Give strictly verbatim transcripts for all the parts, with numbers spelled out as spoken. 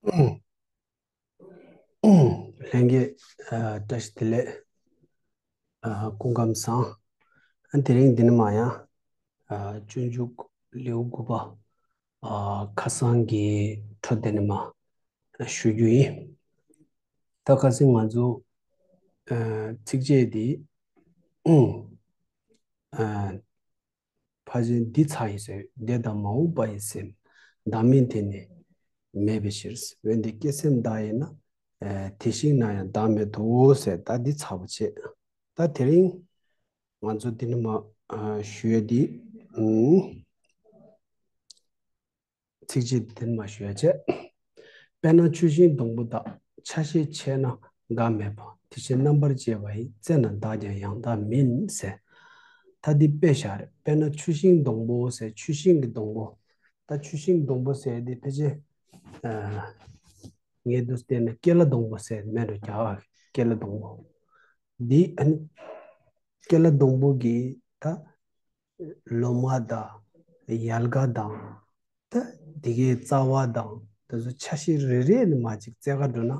ལྷན་རྒྱས། ཨ། བཀྲ་ཤིས་བདེ་ལེགས། ཨ། སྐུ་ཁམས་བཟང་། ཨ། དེ་རིང་འདི་ནས་མར་ཡང་། ཨ། སྤྱོད་འཇུག་ལེའུ་དགུ་པ། ཨ། ཁ་སང་གི་འཕྲོ་དེ་ནས་མར་ཞུ་རྒྱུ་ཡིན། ད་ཁ་སང་ང་ཚོ། ཨ། ཚིགས་བཅད་འདི། ཨ། ཕལ་ཆེར་འདི་ཚར་ཡིན་ཟེར། འདས་དང་མ་འོངས་པ་ཡི་སེམས། བདག་མིན་དེ་ནི་མེད་པའི་ཕྱིར། འོན་ཏེ་སྐྱེ་སེམས་བདག་ཡིན་ན། ཨ། དེ་ཤིང་ན་ཡང་བདག་མེད་དོ་ཟེར། ད་འདི་ཚར་བ་བྱས། ད་དེ་རིང་ང་ཚོ་འདི་ནས་མར། ཨ། ཞུ་ཡས་འདི། ཨུམ། ཚིགས་བཅད་འདི་ནས་མར་ཞུ་ཡས་བྱས། དཔེར་ན་ཆུ་ཤིང་སྡོང་པོ་དག། ཆ་ཤས་ཆད་ན་འགག་མེད་པ། དེ་བཞིན་རྣམ་པར་དཔྱད་པ་ཡིས། བཙལ་ན་བདག་ཀྱང་ཡང་དག་མིན་ཟེར། ད་འདི་དཔེ་བཞག་རེད། དཔེར་ན་ཆུ་ཤིང་སྡོང་པོ་ཟེར། ཆུ་ཤིང་གི་སྡོང་པོ། ད་ཆུ་ཤིང་སྡོང་པོ་ཟེར་འདི་ཕལ་ཆེར། ཨ། ངས་འདུག་བལྟས་ན་ཀེ་ལ་སྡོང་པོ་ཟེར་མེད་འགྲོ། རྒྱ་གར་གྱི་ཀེ་ལ་སྡོང་པོ། འདི་ཨ་ནི་ཀེ་ལ་སྡོང་པོ་གི་ད་ལོ་མ་དང་། ཡལ་ག་དང་། ད་དེ་གའི་རྩ་བ་དང་། དེ་ཚོ་ཆ་ཤས་རེ་རེ་ནས་མར་ཅིག་བཙལ་ག་འགྲོ་ན།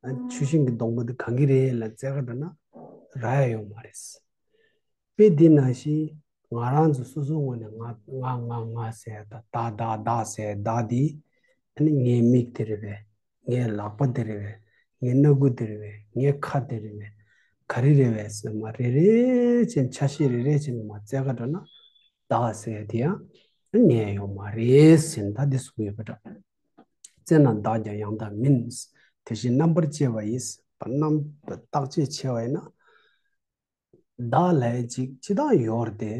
ཨ། ཆུ་ཤིང་གི་སྡོང་པོ་དེ་གང་གི་རེད་ལབ་བཙལ་ག་འགྲོ་ན་རག་ཡ་ཡོད་མ་རེད། དཔེ་འདི་ནང་བཞིན་ང་རང་ཚོ་སོ་སོའི་ངོས་ནས་ང་ང་ང་ང་ཟེར་ཡ་དང་། བདག་བདག་བདག་ཟེར་ཡ་བདག་འདི། ཨ་ནི་ངའི་མིག་དེ་རེད་པས། ངའི་ལག་པ་དེ་རེད་པས། ངའི་སྣ་ཁུག་དེ་རེད་པས། ངའི་ཁ་དེ་རེད་པས། ག་རེ་རེད་པས་ཟེར་མར་རེ་རེ་བྱས་ནས། ཆ་ཤས་རེ་རེ་བྱས་ནས་མར་བཙལ་ག་འགྲོ་ན། བདག་ཟེར་ཡ་དེ་ཡང་ངའི་ཡོད་མ་རེད་ཟེར་ནས་ད་འདི་གསུངས་ཡོད་པ་འདྲ། བཙལ་ན་བདག་ཀྱང་ཡང་དག་མིན། དེ་བཞིན་རྣམ་པར་དཔྱད་པ་ཡིས། རྣམ་བརྟག་དཔྱད་བྱས་པ་ཡིན་ན། བདག་ལབ་ཡ་ཅིག་སྤྱིར་བཏང་ཡོད་རེད་དེ།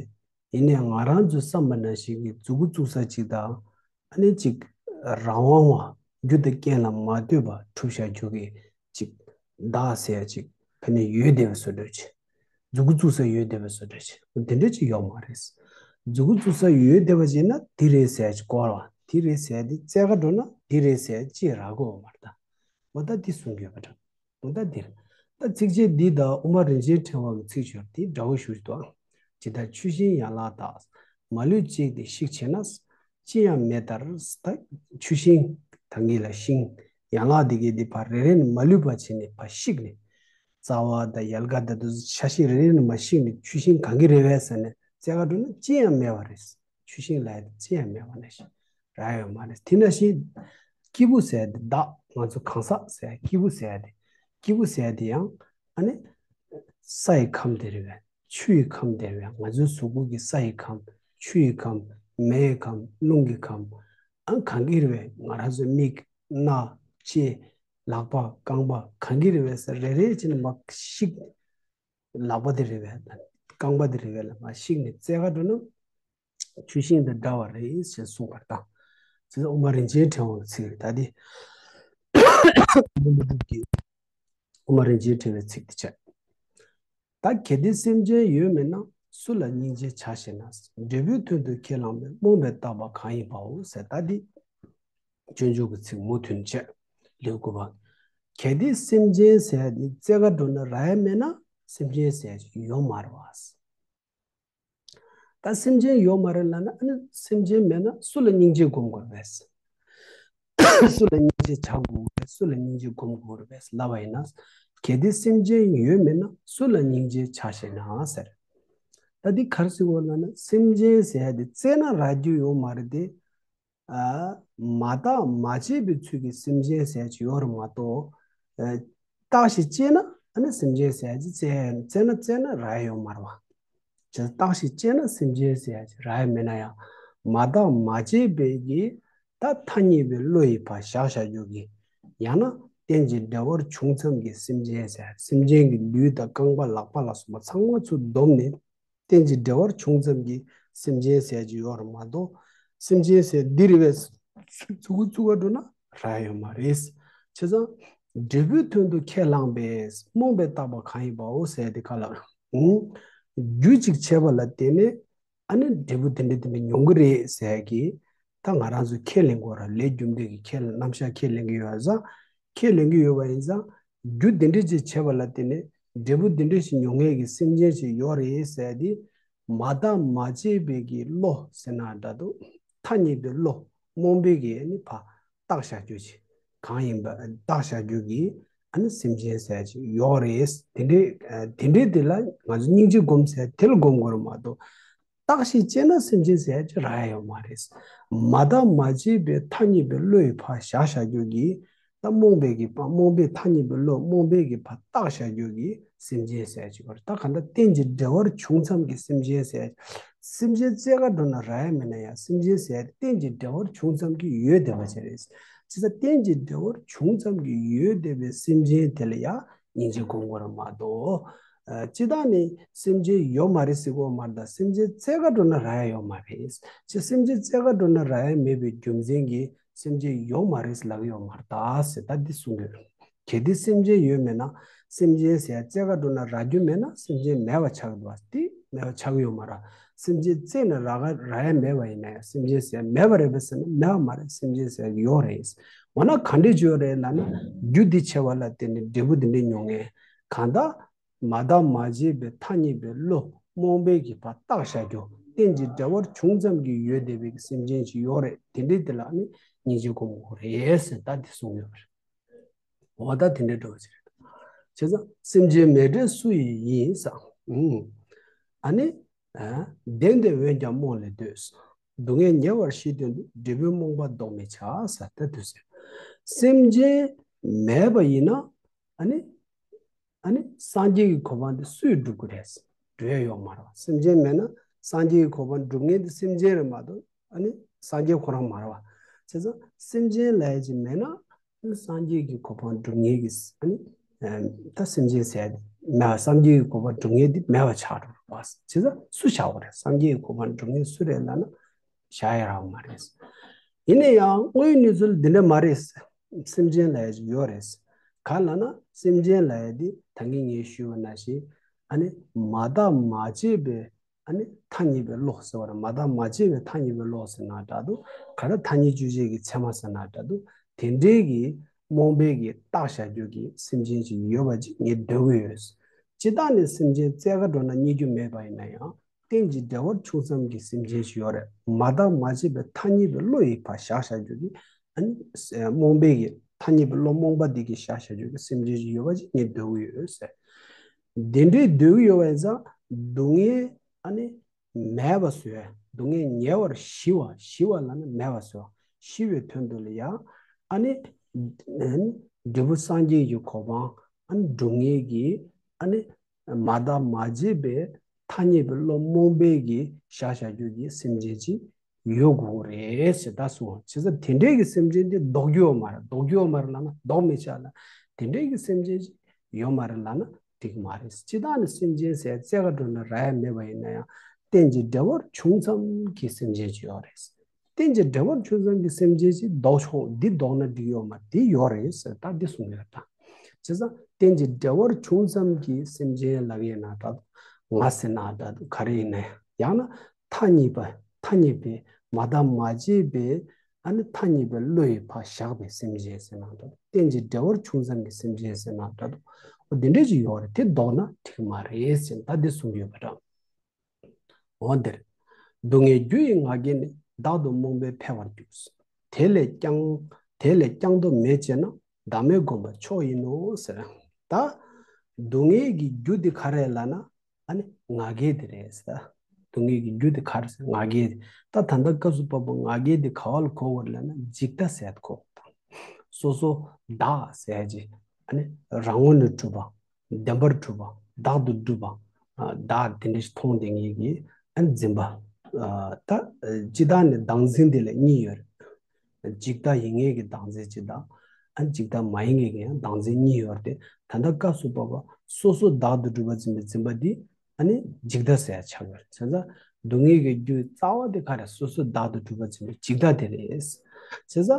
ཡིན་ནའི་ང་རང་ཚོའི་བསམ་པ་ནང་བཞིན་གྱི་མཛུབ་གུ་བཙུགས་ས་ཅིག་དང་། ཨ་ནི་ཅིག་རང་དབང་བ། རྒྱུ་དང་རྐྱེན་ལ་མ་ལྟོས་པར་གྲུབ་བཞག་རྒྱུ་གི་ཅིག་བདག་ཟེར་ཡ་ཅིག་ཕ་ནས་ཡོད་བསྡད་པའི་བཟོ་འདྲ་ཅིག་མཛུབ་གུ་བཙུགས་ས་ཡོད་བསྡད་པའི་བཟོ་འདྲ་ཅིག་དེ་འདྲ་ཅིག་ཡོད་མ་རེད། མཛུབ་གུ་བཙུགས་ས་ཡོད་བསྡད་པ་ཅིག་ན་འདི་རེད་ཟེར་ཡ་ཅིག་གོ་བ། འདི་རེད་ཟེར་ཡ་དེ་བཙལ་ག་འགྲོ་ན་འདི་རེད་ཟེར་ཡ་ཅིག་རག་གི་ཡོད་མ་རེད་ད། འོ་ད་འདི་གསུང་གི་ཡོད་པ་འདྲ། འོ་ད་འདིར། ད་ཚིགས་བཅད་འདི་དང་དབུ་མ་རིན་ཆེན་ཕྲེང་བ་གི་ཚིག་སྦྱོར་འདི་འདྲ་བོ་ཞིག་འདུག་ཇི་ལྟར་ཆུ་ཤིང་ཡན་ལག་དག། མ་ལུས་བཅད་དེ་བཤིག་བྱེད་ན། ཅི་ཡང་མེད་ལྟར། ད་ཆུ་ཤིང་ད་གིན་ལ་ཤིང་ཡན་ལག་འདི་གའི་འདི་ཕར་རེ་རེ་ནས་མ་ལུས་པ་བྱས་ནས་ཕར་བཤིག་ནས། རྩ་བ་དང་ཡལ་ག་དང་དེ་ཚོ་ཆ་ཤས་རེ་རེ་ནས་མར་བཤིག་ནས་ཆུ་ཤིང་གང་གི་རེད་པས་ཟེར་ནས་བཙལ་ག་འགྲོ་ན་ཅི་ཡང་མེད་པ་རེད། ཆུ་ཤིང་ལ་ཡ་དེ་ཅི་ཡང་མེད་པ་ནང་བཞིན་རག་ཡོད་མ་རེད། དེ་ནང་བཞིན་སྐྱེས་བུ་ཟེར་ཡ་དེ་བདག་ང་ཚོ་གང་ཟག་ཟེར་ཡ་སྐྱེས་བུ་ཟེར་ཡ་དེ། སྐྱེས་བུ་ཟེར་ཡ་དེ་ཡང་ཨ་ནི་ས་ཡི་ཁམས་དེ་རེད་པས། ཆུ་ཡི་ཁམས་དེ་རེད་པས། ང་ཚོའི་གཟུགས་པོ་གི་ས་ཡི་ཁམས། ཆུ་ཡི་ཁམས། མེ་ཡི་ཁམས། རླུང་གི་ཁམས། ཨ་གང་གི་རེད་པས། ང་རང་ཚོའི་མིག། སྣ། ལྕེ། ལག་པ། རྐང་པ་གང་གི་རེད་པས་ཟེར་རེ་རེ་བྱས་ནས་མར་བཤིག་ལག་པ་དེ་རེད་པས། རྐང་པ་དེ་རེད་པས་ལ་མར་བཤིག་ནས་བཙལ་ག་འགྲོ་ན། ཆུ་ཤིང་དང་འདྲ་བ་རེད་ཅེས་གསུངས་པར་དང་། ཅེས་དབུ་མ་རིན་ཆེན་ཕྲེང་བ་གི་ཚིག་རེད། ད་དེ་དབུ་མ་རིན་ཆེན་ཕྲེང་བའི་ཚིག་དེ་བྱས། ད་གལ་ཏེ་སེམས་ཅན་ཡོད་མིན་ན། སུ་ལ་སྙིང་རྗེ་བྱ་ཞེ་ན། འབྲས་བུའི་དོན་དུ་ཁས་བླངས་པས། རྨོངས་པས་བརྟགས་པ་གང་ཡིན་པའོ་ཟེར། ད་འདི་སྤྱོད་འཇུག་གི་ཚིག་མུ་མཐུད་བྱས། ལེའུ་དགུ་པ། གལ་ཏེ་སེམས་ཅན་ཟེར་ཡ་དེ་བཙལ་ག་འགྲོ་ན་རག་ཡ་མེད་ན་སེམས་ཅན་ཟེར་ཡ་ཅིག་ཡོད་མ་རེད་པ། ད་སེམས་ཅན་ཡོད་མ་རེད་ལབ་ན། ཨ་ནི་སེམས་ཅན་མེད་ན་སུ་ལ་སྙིང་རྗེ་སྒོམ་དགོས་རེད་པས། སུ་ལ་སྙིང་རྗེ་བྱ་དགོས་རེད། སུ་ལ་སྙིང་རྗེ་སྒོམ་དགོས་རེད་པས་ལབ་པ་ཡིན་ན། གལ་ཏེ་སེམས་ཅན་ཡོད་མིན་ན། སུ་ལ་སྙིང་རྗེ་བྱ་ཞེ་ན་ཟེར། ད་འདི་ག་རེ་ཟེར་དགོས་ལབ་ན། སེམས་ཅན་ཟེར་ཡ་དེ་བཙལ་ན་རག་རྒྱུ་ཡོད་མ་རེད་དེ། ཨ། མ་བརྟགས་མ་དཔྱད་པའི་ཚུལ་གྱིས་སེམས་ཅན་ཟེར་ཡ་ཅིག་ཡོད་རེད་མ་གཏོགས། ཨ། བརྟགས་ཤིང་དཔྱད་ན་ཨ་ནི་སེམས་ཅན་ཟེར་ཡ་ཅིག་བཙལ་ཡ་བཙལ་ན་བཙལ་ན་རག་ཡ་ཡོད་མ་རེད་པ། བྱས་ཙང་བརྟགས་ཤིང་དཔྱད་ན་སེམས་ཅན་ཟེར་ཡ་ཅིག་རག་ཡ་མེད་ན་ཡང་། མ་བརྟགས་མ་དཔྱད་པའི་གི་ད་ཐ་སྙད་པའི་བློ་ཡིས་ཕར་བཞག་བཞག་རྒྱུ་གི། ཡང་ན་རྟེན་ཅིང་འབྲེལ་བར་བྱུང་ཙམ་གྱི་སེམས་ཅན་ཟེར། སེམས་ཅན་གྱི་ལུས་དང་རྐང་པ་ལག་པ་ལ་སོགས་པ་ཚང་མ་ཚུར་བསྡོམས་ནས། རྟེན་ཅིང་འབྲེལ་བར་བྱུང་ཙམ་གྱི་སེམས་ཅན་ཟེར་གྱི་ཡོད་རེད་མ་གཏོགས། སེམས་ཅན་ཟེར་འདི་རེད་པས་ཚུར་ཚུར་ཚུར་བ་འགྲོ་ན་རག་ཡོད་མ་རེད། བྱས་ཙང་། འབྲས་བུའི་དོན་དུ་ཁས་བླངས་པས། རྨོངས་པས་བརྟགས་པ་གང་ཡིན་པའོ་ཟེར་དེ་ག་ལ། ཨུ། རྒྱུ་གཅིག་བྱས་པ་ལ་བརྟེན་ནས་ཨ་ནི་འབྲས་བུ་དེ་འདྲ་དེ་འདྲ་མྱོང་གི་རེད་ཟེར་གྱི། ད་ང་རང་ཚོས་ཁས་ལེན་དགོས་ར། ལས་རྒྱུ་འབྲས་ཀྱི་ཁས་ལེན། རྣམ་གཞག་ཁས་ལེན་གྱི་ཡོད་ཙང་། ཁས་ལེན་གྱི་ཡོད་པ་ཡིན་ཙང་། རྒྱུ་དེ་འདྲ་ཅིག་བྱས་པ་ལ་བརྟེན་ནས་འབྲས་བུ་དེ་འདྲ་ཞིག་མྱོང་མཁན་གྱི་སེམས་ཅན་ཞིག་ཡོད་རེད་ཟེར་དེ། མ་བརྟགས་མ་དཔྱད་པའི་གི་བློ་ཟེར་ན་འདྲ་འདུག་ཐ་སྙད་པའི་བློ། རྨོངས་པའི་གི་ནི་ཕ། བཏགས་བཞག་རྒྱུ་ཅིག་གང་ཡིན་པ་བཏགས་བཞག་རྒྱུ་གི་ཨ་ནི་སེམས་ཅན་ཟེར་ཅིག་ཡོད་རེད། དེ་འདྲའི་དེ་འདྲའི་དེ་ལ་ང་ཚོ་སྙིང་རྗེ་སྒོམ་ཟེར་དེ་ལ་སྒོམ་དགོས་རེད་མ་གཏོགས། བརྟགས་ཤིང་དཔྱད་ན་སེམས་ཅན་ཟེར་ཡ་ཅིག་རག་ཡ་ཡོད་མ་རེད། མ་བརྟགས་མ་དཔྱད་པའི་ཐ་སྙད་པའི་བློ་ཡི་ཕར་བཞག་བཞག་རྒྱུ་གི་ད་རྨོངས་པའི་གི་ཕར་རྨོངས་པའི་ཐ་སྙད་པའི་བློ་རྨོངས་པའི་གི་ཕར་བརྟགས་བཞག་རྒྱུ་གི་སེམས་ཅན་ཟེར་ཡ་ཅིག་ཡོད་རེད། ད་གང་ལྟར་རྟེན་ཅིང་འབྲེལ་བར་བྱུང་ཙམ་གྱི་སེམས་ཅན་ཟེར་ཡ་སེམས་ཅན་རྩེ་ག་འགྲོ་ན་རག་ཡ་མེད་ན་ཡང་སེམས་ཅན་ཟེར་ཡ་རྟེན་ཅིང་འབྲེལ་བར་བྱུང་ཙམ་གྱི་ཡོད་བསྡད་པ་ཅིག་རེད། བྱས་ཙང་རྟེན་ཅིང་འབྲེལ་བར་བྱུང་ཙམ་གྱི་ཡོད་བསྡད་པའི་སེམས་ཅན་དེ་ལ་ཡང་སྙིང་རྗེ་སྒོམ་དགོས་རེད་མ་གཏོགས། ཨ། སྤྱིར་བཏང་ནི་སེམས་ཅན་ཡོད་མ་རེད་ཟེར་དགོས་མ་རེད། ད་སེམས་ཅན་རྩེ་ག་འགྲོ་ན་རག་ཡ་ཡོད་མ་རེད། ཅེས་སེམས་ཅན་རྩེ་ག་འགྲོ་ན་རག་ཡ་མེད་པའི་རྒྱུ་མཚན་གྱིས་སེམས་ཅན་ཡོད་མ་རེད་ལབ་ཀྱི་ཡོད་མ་རེད་ད་ཟེར་ད་འདི་གསུང་གི་ཡོད། གལ་ཏེ་སེམས་ཅན་ཡོད་མེད་ན་སེམས་ཅན་ཟེར་ཡ་རྩེ་ག་འགྲོ་ན་རག་རྒྱུ་མེད་ན་སེམས་ཅན་མེད་པ་ཆགས་འདུག་བ། དེ་མེད་པ་ཆགས་ཀྱི་ཡོད་མ་རེད། སེམས་ཅན་རྩེ་ནས་རག་ག་རག་ཡ་མེད་པ་ཡིན་ན་ཡང་སེམས་ཅན་ཟེར་ཡ་མེད་པ་རེད་པས་ཟེར་ན་མེད་པ་མ་རེད། སེམས་ཅན་ཟེར་ཡ་ཡོད་རེད། འོ་ན་ག་འདྲས་བྱུང་ཡོད་རེད་ལབ་ན་རྒྱུ་འདི་ཆེ་བ་ལ་བརྟེན་ནས་འབྲས་བུ་འདི་འདྲས་མྱོང་ངེས། གང་ལྟར། མ་བརྟགས་མ་དཔྱད་པའི་ཐ་སྙད་པའི་བློ་རྨོངས་པའི་གི་ཕར་བཏགས་བཞག་རྒྱུ་རྟེན་ཅིང་འབྲེལ་བར་བྱུང་ཙམ་གྱི་ཡོད་བསྡད་པའི་གི་སེམས་ཅན་ཞིག་ཡོད་རེད། དེ་འདྲའི་དེ་ལ་ནི་སྙིང་རྗེ་སྒོམ་དགོས་རེད་ཟེར་ད་དེ་གསུངས་ཡོད་པ་རེད། འོ་ད་དེ་འདྲའི་འགྲོ་བ་ཅིག་རེད། བྱས་ཙང་སེམས་ཅན་མེད་འབྲས་སུ་ཡི་ཡིན་ཟེར། ཨ་ནི། བདེན་ཏེ་འོན་ཀྱང་རྨོངས་ལས་འདོད། སྡུག་བསྔལ་ཉེ་བར་ཞི་དོན་དུ། འབྲས་བུའི་རྨོངས་པ་བཟློག་མི་བྱ་ཟེར་ད་དུས་ཟེར། སེམས་ཅན་མེད་པ་ཡིན་ན་ཨ་ནི། ཨ་ནི་སངས་རྒྱས་ཀྱི་གོ་འཕང་དེ་སུས་སྒྲུབ་ཀྱི་རེད། སྒྲུབ་ཡ་ཡོད་མ་རེད་བ། སེམས་ཅན་མེད་ན་སངས་རྒྱས་ཀྱི་གོ་འཕང་སྒྲུབ་མཁན་དེ་སེམས་ཅན་རེད་མ་གཏོགས་ཨ་ནི་སངས་རྒྱས་ཁོ་རང་མ་རེད་བ། བྱས་ཙང་སེམས་ཅན་ལབ་ཡ་ཅིག་མེད་ན་ཨ་ནི་སངས་རྒྱས་ཀྱི་གོ་འཕང་སྒྲུབ་མཁན་གྱི་ཨ་ནི་ད་སེམས་ཅན་ཟེར་ཡ་དེ་མེད་བ། སངས་རྒྱས་ཀྱི་གོ་འཕང་སྒྲུབ་མཁན་དེ་མེད་པ་ཆགས་འགྲོ་བ། བྱས་ཙང་སུ་ཆགས་པ་རེད། སངས་རྒྱས་ཀྱི་གོ་འཕང་སྒྲུབ་མཁན་སུ་རེད་ལབ་ན། བཞག་ཡ་རག་མ་རེད། ཡིན་ན་ཡང་དངོས་ཡོད་གནས་ཚུལ་འདི་འདྲ་མ་རེད། སེམས་ཅན་ལབ་ཡ་ཅིག་ཡོད་རེད། གང་ལབ་ན་སེམས་ཅན་ལབ་ཡ་འདི་ད་གིན་ངས་ཞུས་པ་ནང་བཞིན་ཨ་ནི་མ་བརྟགས་མ་དཔྱད་པའི་ཨ་ནི་ཐ་སྙད་པའི་བློ་ཟེར་བ་རེད། མ་བརྟགས་མ་དཔྱད་པའི་ཐ་སྙད་པའི་བློ་ཟེར་ན་འདྲ་འདུག་ག་རེ་ཐ་སྙད་དཔྱོད་བྱེད་ཀྱི་ཚད་མ་ཟེར་ན་འདྲ་འདུག་དེ་འདྲའི་གི་རྨོངས་པའི་གི་བཏགས་བཞག་རྒྱུ་གི་སེམས་ཅན་ཅིག་ཡོད་པ་ཅིག་ངས་འདོད་གི་ཡོད། སྤྱིར་བཏང་ནས་སེམས་ཅན་རྩེ་ག་འགྲོ་ན་རྙེད་རྒྱུ་མེད་པ་ཡིན་ན་ཡང་། རྟེན་ཅིང་འབྲེལ་བར་བྱུང་ཙམ་གྱི་སེམས་ཅན་ཞིག་ཡོད་རེད། མ་བརྟགས་མ་དཔྱད་པའི་ཐ་སྙད་པའི་བློ་ཡི་ཕར་བཞག་བཞག་རྒྱུ་གི་ཨ་ནི་རྨོངས་པའི་གི་ཐ་སྙད་པའི་བློ་རྨོངས་པ་འདི་གིས་བཞག་བཞག་རྒྱུ་གི་སེམས་ཅན་ཞིག་ཡོད་པ་ཅིག་ངས་འདོད་ཀྱི་ཡོད་ཟེར། འདི་འདྲའི་འདོད་ཀྱི་ཡོད་པ་ཡིན་ཙང་སྡུག་བསྔལ་ཨ་ནི་མེད་པ་བཟོ་ཡ། སྡུག་བསྔལ་ཉེ་བར་ཞི་བ། ཞི་བ་ལབ་ན་མེད་པ་བཟོ་བ། ཞི་བའི་དོན་དུ་ལ་ཡང་ཨ་ནི་འབྲས་བུ་སངས་རྒྱས་ཀྱི་གོ་འཕང་ཨ་ནི་སྒྲུབ་མཁན་གྱི་ཨ་ནི། མ་བརྟགས་མ་དཔྱད་པའི་ཐ་སྙད་པའི་བློ་རྨོངས་པའི་གི་བཞག་བཞག་རྒྱུ་གི་སེམས་ཅན་ཅིག་ཡོད་དགོས་རེད་ཟེར་ད་གསུངས། བྱས་ཙང་དེ་འདྲའི་གི་སེམས་ཅན་དེ་ལྡོག་རྒྱུ་ཡོད་མ་རེད། ལྡོག་རྒྱུ་ཡོད་མ་རེད་ལབ་ན་ལྡོག་མི་བྱ་ལ། དེ་འདྲའི་གི་སེམས་ཅན་ཅིག་ཡོད་མ་རེད་ལབ་ན་འགྲིག་མ་རེད། སྤྱིར་བཏང་ནས་སེམས་ཅན་ཟེར་རྩེ་ག་འགྲོ་ན་རག་ཡ་མེད་པ་ཡིན་ན་ཡང་རྟེན་ཅིང་འབྲེལ་བར་བྱུང་ཙམ་གྱི་སེམས་ཅན་ཅིག་ཡོད་རེད། རྟེན་ཅིང་འབྲེལ་བར་བྱུང་ཙམ་གྱི་སེམས་ཅན་ཅིག་ལྡོག་ཆོག་འདི་ལྡོག་ན་འགྲིག་ཡོད་མ་རེད། འདི་ཡོད་རེད་ཟེར་ད་འདི་གསུངས་ཡོད་ད། བྱས་ཙང་རྟེན་ཅིང་འབྲེལ་བར་བྱུང་ཙམ་གྱི་སེམས་ཅན་ལབ་ཡས་ན་འདྲ་འདུག་ང་ཟེར་ན་འདྲ་འདུག་ག་རེ་ཡིན་ན་ཡང་ན་ཐ་སྙད་པ་ཐ་སྙད་པའི་མ་བརྟགས་མ་དཔྱད་པའི་ཨ་ནི་ཐ་སྙད་པའི་བློ་ཡི་ཕར་བཞག་པའི་སེམས་ཅན་ཟེར་ན་འདྲ་འདུག་རྟེན་ཅིང་འབྲེལ་བར་བྱུང་ཙམ་གྱི་སེམས་ཅན་ཟེར་ན་འདྲ་འདུག་འོ་འདི་འདྲ་ཅིག་ཡོད་རེད། དེ་ལྡོག་ན་འགྲིག་མ་རེད་ཟེར་ད་འདི་གསུངས་ཡོད་པ་འདྲ། འོ་འདིར། སྡུག་བསྔལ་རྒྱུ་ཡི་ང་རྒྱལ་ནི། བདག་ཏུ་རྨོངས་པས་འཕེལ་བར་འགྱུར། དེ་ལས་ཀྱང་། དེ་ལས་ཀྱང་དུ་མེད་ཅེ་ན། བདག་མེད་སྒོམ་པ་མཆོག་ཡིན་ནོ་ཟེར། ད། སྡུག་བསྔལ་གྱི་རྒྱུ་དེ་ག་རེ་ལབ་ན། ཨ་ནི་ང་རྒྱལ་དེ་རེད་ཟེར། སྡུག་བསྔལ་གྱི་རྒྱུ་དེ་ག་རེ་ཟེར་ང་རྒྱལ་དེ། ད་ད་ལྟ་སྐབས་སུ་བབ་པ་ང་རྒྱལ་དེ་ག་བ་ལ་གོ་དགོས་རེད་ལབ་ན་འཇིག་ལྟ་ཟེར་གོ། སོ་སོ་བདག་ཟེར་གྱི། ཨ་ནི་རང་ངོས་ནས་གྲུབ་པ། བདེན་པར་གྲུབ་པ། བདག་ཏུ་གྲུབ་པ། ཨ། བདག་དེ་འདྲ་ཞིག་མཐོང་བསྡད་མཁན་གྱི་ཨ་ནི་འཛིན་པ། ཨ། ད་སྤྱིར་བཏང་ནས་བདག་འཛིན་དེ་ལ་གཉིས་ཡོད་རེད། འཇིག་ལྟ་ཡིན་མཁན་གྱི་བདག་འཛིན་གཅིག་དང་། ཨ། འཇིག་ལྟ་མ་ཡིན་མཁན་གྱི་ཡང་བདག་འཛིན་གཉིས་ཡོད་རེད་དེ། ད་ལྟ་སྐབས་སུ་བབ་པ་སོ་སོ་བདག་ཏུ་གྲུབ་པ་འཛིན་པའི་འཛིན་པ་འདི་ཨ་ནི་འཇིག་ལྟ་ཟེར་ཡ་ཆགས་ཡོད་རེད། བྱས་ཙང་སྡུག་བསྔལ་གྱི་རྒྱུ་རྩ་བ་དེ་ག་རེ། སོ་སོ་བདག་ཏུ་གྲུབ་པ་འཛིན་པའི་འཇིག་ལྟ་དེ་རེད། བྱས་ཙང་།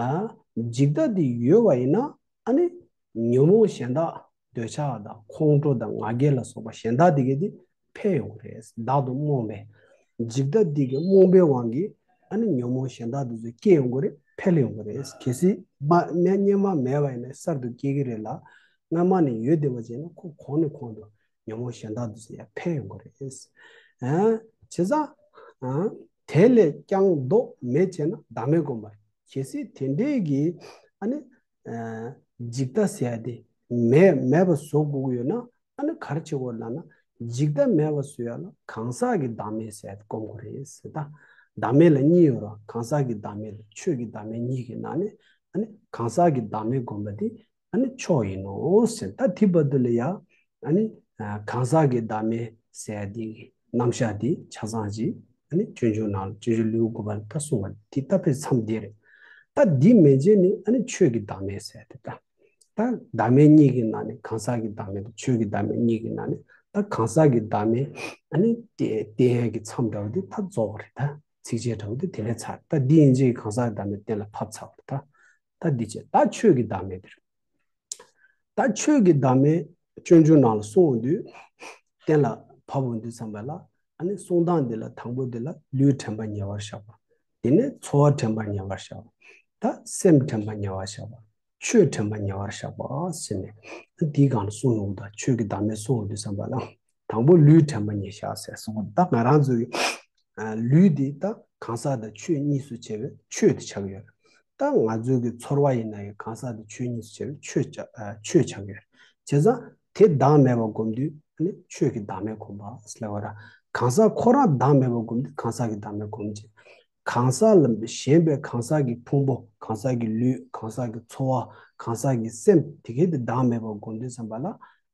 ཨ། འཇིག་ལྟ་འདི་ཡོད་པ་ཡིན་ན་ཨ་ནི་ཉོན་མོངས་གཞན་དག་འདོད་ཆགས་དང་ཁོང་ཁྲོ་དང་ང་རྒྱལ་ལ་སོགས་པ་གཞན་དག་འདི་གས་འདི་འཕེལ་ཡོང་གི་རེད། བདག་ཏུ་རྨོངས་པས། འཇིག་ལྟ་འདི་གི་རྨོངས་པའི་དབང་གིས་ཨ་ནི་ཉོན་མོངས་གཞན་དག་འདི་ཚོ་སྐྱེ་ཡོང་གི་རེད། འཕེལ་ཡོང་གི་རེད། གལ་སྲིད་མ་ནས་སྔོན་མ་མེད་པ་ཡིན་ན་གསར་དུ་སྐྱེ་གི་རེད་ལ། སྔོན་མ་ནས་ཡོད་བསྡད་པ་བྱས་ན་ཁོ་གོང་ནས་གོང་དུ་ཉོན་མོངས་གཞན་དག་འདི་ཚོ་ཡང་འཕེལ་ཡོང་གི་རེད། ཨ། བྱས་ཙང་། ཨ། དེ་ལས་ཀྱང་དུ་མེད་ཅེ་ན། བདག་མེད་སྒོམ་པ། གལ་སྲིད་དེ་འདྲའི་གི་ཨ་ནི་འཇིག་ལྟ་ཟེར་ཡ་དེ་མེད་མེད་པ་བཟོ་དགོས་ཀྱི་ཡོད་ན། ཨ་ནི་ག་རེ་བྱེད་དགོས་ལབ་ན། འཇིག་ལྟ་མེད་པ་བཟོ་ཡ་ལ་གང་ཟག་གི་བདག་མེད་ཟེར་ཡ་དེ་སྒོམ་དགོས་རེད་ཟེར། ད་བདག་མེད་ལ་གཉིས་ཡོད་ར། གང་ཟག་གི་བདག་མེད་དང་ཆོས་ཀྱི་བདག་མེད་གཉིས་ཀྱི་ནང་ནས་ཨ་ནི་གང་ཟག་གི་བདག་མེད་སྒོམ་པ་དེ་ཨ་ནི་མཆོག་ཡིན་ནོ་ཟེར། ད་དེ་བར་དུ་ལ་ཡ་ཨ་ནི་གང་ཟག་གི་བདག་མེད་ཟེར་ཡ་དེ་གི་རྣམ་གཞག་དེ་ཆ་ཚང་ཅིག་ཨ་ནི་སྤྱོད་འཇུག་ནང་ལ་སྤྱོད་འཇུག་ལེའུ་དགུ་པ་ལ་ད་གསུངས་པ་དེ་ད་དཔེ་མཚམས་དེ་རེད། ད་འདི་མན་ཆད་ནི་ཨ་ནི་ཆོས་ཀྱི་བདག་མེད་ཟེར་ཡ་དེ། ད་ད་བདག་མེད་གཉིས་ཀྱི་ནང་ནས་གང་ཟག་གི་བདག་མེད་དང་ཆོས་ཀྱི་བདག་མེད་གཉིས་ཀྱི་ནང་ནས་ད་གང་ཟག་གི་བདག་མེད་ཨ་ནི་བསྟན་བསྟན་ཡས་ཀྱི་མཚམས་འདྲ་བོ་དེ་ད་རྫོགས་པ་རེད། ད་ཚིགས་བཅད་འདྲ་བོ་དེ་དེ་ནས་ཚར། ད་འདི་ཡན་ཆད་ཀྱི་གང་ཟག་གི་བདག་མེད་གཏན་ལ་ཕབ་ཚར་བ་རེད། ད་ད་འདི་བྱས། ད་ཆོས་ཀྱི་བདག་མེད་དེ་རེད། ད་ཆོས་ཀྱི་བདག་མེད་སྤྱོད་འཇུག་ནང་ལ་གསུངས་ཡོང་དུས། གཏན་ལ་ཕབ་ཡོང་དུས་ཙམ་པ་ལ་ཨ་ནི་གསུང་སྟངས་འདི་ལ་དང་པོ་འདི་ལ་ལུས་དྲན་པ་ཉེ་བར་བཞག་པ། དེ་ནས་ཚོར་བ་དྲན་པ་ཉེ་བར་བཞག་པ། ད་སེམས་དྲན་པ་ཉེ་བར་བཞག་པ། ཆོས་དྲན་པ་ཉེ་བར་བཞག་པ་ཟེར་ནས་འདིའི་སྒང་ལ་གསུངས་ཡོང་དུས། ཆོས་ཀྱི་བདག་མེད་གསུངས་ཡོང་དུས་ཙམ་པ་ལ་དང་པོ་ལུས་དྲན་པ་ཉེ་བཞག་ཟེར་གསུངས། ད་ང་རང་ཚོའི་ལུས་འདི་ད་གང་ཟག་དང་ཆོས་གཉིས་སུ་ཕྱེ་བའི་ཆོས་དེ་ཆགས་ཡོད། ད་ང་ཚོའི་གི་ཚོར་བ་ཡིན་ན་ཡང་གང་ཟག་དང་ཆོས་གཉིས་སུ་ཕྱེ་བའི་ཆོས་ཆགས་ཆོས་ཆགས་ཡོད། བྱས་ཙང་དེ་བདག་མེད་པ་སྒོམ་དུས་ནི་ཆོས་ཀྱི་བདག་མེད་སྒོམ་པ་ཟེར་བ་ར། གང་ཟག་ཁོ་རང་བདག་མེད་པ་སྒོམ་དུས་གང་ཟག་གི་བདག་མེད་སྒོམ་བྱེད། གང་ཟག་ལ་ཞེན་པའི་གང་ཟག་གི་ཕུང་པོ། གང་ཟག་གི་ལུས། གང་ཟག་གི་ཚོར་བ། གང་ཟག་གི་སེམས་དེ་གའི་དེ་བདག་མེད་པ་སྒོམ་དུས་ཙམ་པ་ལ་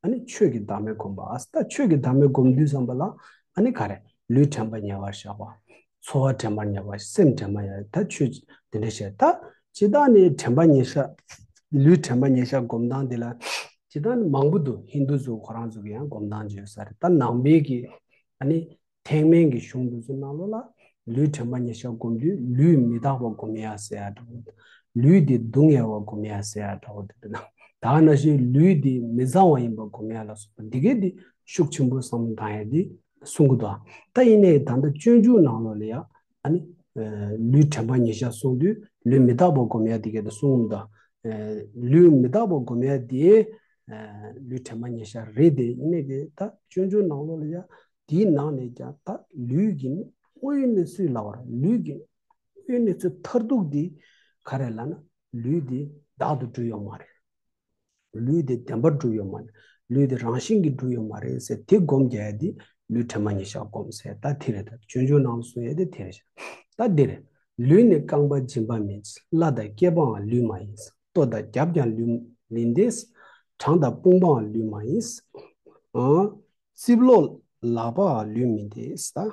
ཨ་ནི་ཆོས་ཀྱི་བདག་མེད་སྒོམ་པ། ད་ཆོས་ཀྱི་བདག་མེད་སྒོམ་དུས་ཙམ་པ་ལ་ཨ་ནི་ག་རེ། ལུས་དྲན་པ་ཉེ་བར་བཞག་པ། ཚོར་བ་དྲན་པ་ཉེ་བར། སེམས་དྲན་པ་ཉེ་བར། ད་ཆོས་དེ་འདྲ་བཤད། ད་སྤྱིར་བཏང་ནི་དྲན་པ་ཉེ་བཞག་ལུས་དྲན་པ་ཉེ་བཞག་སྒོམ་སྟངས་དེ་ལ་སྤྱིར་བཏང་ནི་མང་པོ་འདུག་ཧིན་རྡུ་ཚོ་ཁོ་རང་ཚོ་གི་ཡང་སྒོམ་སྟངས་ཅིག་ཡོད་ས་རེད། ད་ནང་པའི་གི་ཨ་ནི་ཐེག་དམན་གྱི་གཞུང་དེ་ཚོ་ནང་ལོགས་ལ་ལུས་དྲན་པ་ཉེ་བཞག་སྒོམ་དུས་ལུས་མི་རྟག་པ་སྒོམ་ཡ་ཟེར་ཡ་འདྲ་བོ། ལུས་དེ་སྡུག་བསྔལ་བ་སྒོམ་ཡ་ཟེར་ཡ་འདྲ་བོ་དེ་འདྲ། ད་ནང་བཞིན་ལུས་དེ་མི་གཙང་བ་ཡིན་པ་སྒོམ་ཡ་ལ་སོགས་པ་འདི་གའི་དེ་ཤུགས་ཆེན་པོ་བསམ་བློ་བཏང་ཡ་དེ་གསུང་གི་འདུག་ད་ཡིན་ནའི་ད་ལྟ་སྤྱོད་འཇུག་ནང་ལོགས་ལ་ཡ་ཨ་ནི་ལུས་དྲན་པ་ཉེ་བཞག་གསུང་དུས་ལུས་མི་རྟག་པ་སྒོམ་ཡ་དེ་གའི་དེ་གསུང་གི་འདུག་ལུས་མི་རྟག་པ་སྒོམ་ཡ་དེ་ལུས་དྲན་པ་ཉེ་བཞག་རེད་དེ། ཡིན་ནའི་གི་ད་སྤྱོད་འཇུག་ནང་ལོགས་ལ་ཡ། དེའི་ནང་ནས་ཀྱང་ད་ལུས་ཀྱི་དངོས་ཡོད་གནས་ཚུལ་ལབ་པ་ར། ལུས་ཀྱི་དངོས་ཡོད་གནས་ཚུལ་མཐར་ཐུག་འདི་ག་རེ་ལབ་ན། ལུས་འདི་བདག་ཏུ་གྲུབ་ཡོད་མ་རེད། ལུས་འདི་བདེན་པར་གྲུབ་ཡོད་མ་རེད། ལུས་འདི་རང་བཞིན་གྱིས་གྲུབ་ཡོད་མ་རེད་ཟེར་དེ་སྒོམ་རྒྱག་ཡ་འདི་ལུས་དྲན་པ་ཉེ་བཞག་སྒོམ་ཟེར་ད་དེ་རེད། ད་སྤྱོད་འཇུག་ནང་གསུང་ཡ་དེ་དེ་རེད་ཤག་ད་འདི་རེད། ལུས་ནི་རྐང་པ་འཇིམ་པ་མིན། བརླ་དང་སྐེད་པའང་ལུས་མ་ཡིན། ལྟོ་དང་རྒྱབ་ཀྱང་ལུས་མིན་ཏེ། བྲང་དང་དཔུང་པའང་ལུས་མ་ཡིན། ཨ། རྩིབ་ལོགས་ལག་པའང་ལུས་མིན་ཏེ། ད།